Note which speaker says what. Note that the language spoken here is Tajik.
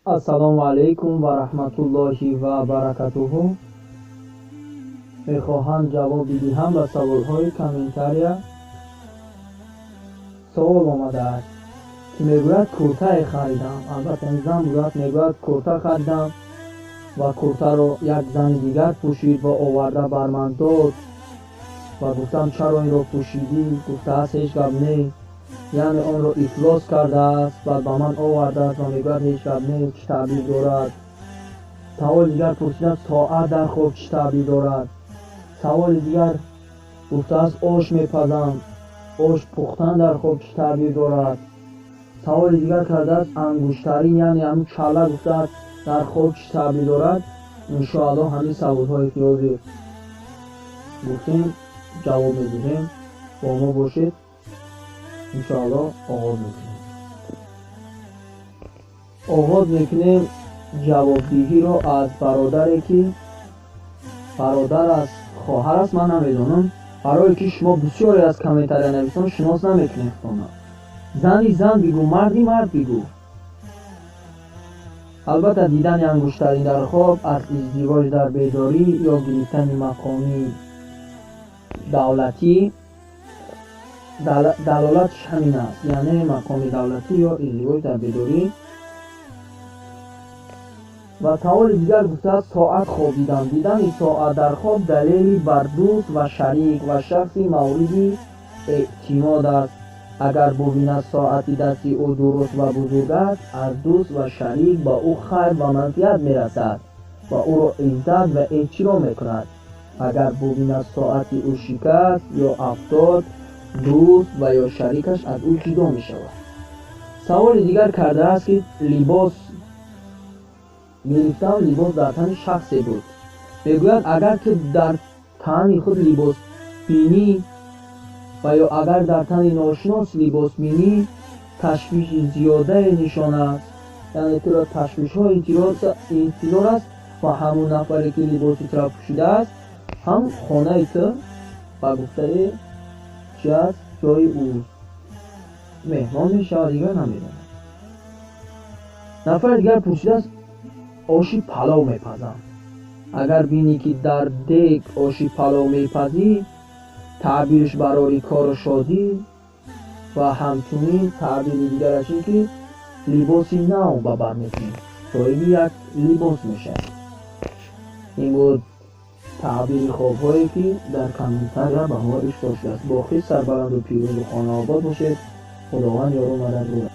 Speaker 1: Ассалому алайкум ва раҳматуллоҳи ва баракатуҳу. Мехоҳам ҷавоб бидиҳам ба саволҳои комментария. Савол омадааст, ки мегӯяд: куртае харидам. Албатта, ин зан будааст. Мегӯяд: курта харидам ва куртаро як зани дигар пӯшид ва оварда бар ман дод ва гуфтам: чаро инро пӯшидӣ? Гуфтааст: ҳеҷ гап не. Яъне онро ифлос кардааст, баъд ба ман овардааст ва мегӯяд: ҳеҷ гап не. Чӣ таъбир дорад? Саволи дигар пурсидааст: соат дар хоб чӣ таъбир дорад? Саволи дигар гуфтааст: ош мепазам, ош пухтан дар хоб чӣ таъбир дорад? Саволи дигар кардааст: ангуштарин, яъне ҳамун чала, гуфтааст, дар хоб чӣ таъбир дорад? Иншоаллоҳ, ҳамин саволҳое ки ҳозир гуфтем, ҷавоб медиҳем. Бо мо бошед, иншоаллоҳ. Оғоз мекунем, оғоз мекунем ҷавобдиҳиро аз бародаре ки бародар аст, хоҳар аст, ман намедонам, барое ки шумо бисёре аз комментария нависон шинос намекунед худона. Зани зан бигӯ, марди мард бигӯ. Албатта, дидани ангуштарин дар хоб аз издивоҷ дар бедорӣ ё гирифтани мақоми давлатӣ далолатш ҳамин аст, яъне мақоми давлатӣ ё издивоҷ дар бедорӣ. Ва саволи дигар гуфтааст: соат хоб дидам. Дидани соат дар хоб далели бар дӯст ва шарик ва шахси мавриди эътимод аст. Агар бубинад, соати дасти ӯ дуруст ва бузург аст, аз дӯст ва шарик ба ӯ хайр ва манфиат мерасад ва ӯро иззат ва эҳтиром мекунад. Агар бубинад, соати ӯ шикаст ё афтод, дӯст ва ё шарикаш аз ӯ ҷудо мешавад. Саволи дигар кардааст, ки либос гирифтам, либос дар тани шахсе буд. Мегӯяд, агар ту дар тани худ либос бинӣ ва ё агар дар тани ношинос либос бинӣ, ташвиши зиёдае нишон аст, яъне туро ташвишҳо интизор аст ва ҳамун нафаре ки либоси туро пӯшидааст, ҳам хонаи ту ба гуфтаи чи аст, ҷои ӯст, меҳмон мешавад, дигар намедонад. Нафари дигар пурсидааст: оши палов мепазам. Агар бинӣ, ки дар дег оши палов мепазӣ, таъбирш барори кору шодӣ ва ҳамчунин таъбири дигараш ин ки либоси нав ба бар мекунӣ, соҳиби як либос мешавӣ. Ин буд таъбири хобҳое, ки дар комментария ба мо ирсол шудааст. Боқӣ сарбаланду пирӯзу хонаобод бошед. Худованд ёру мададгор.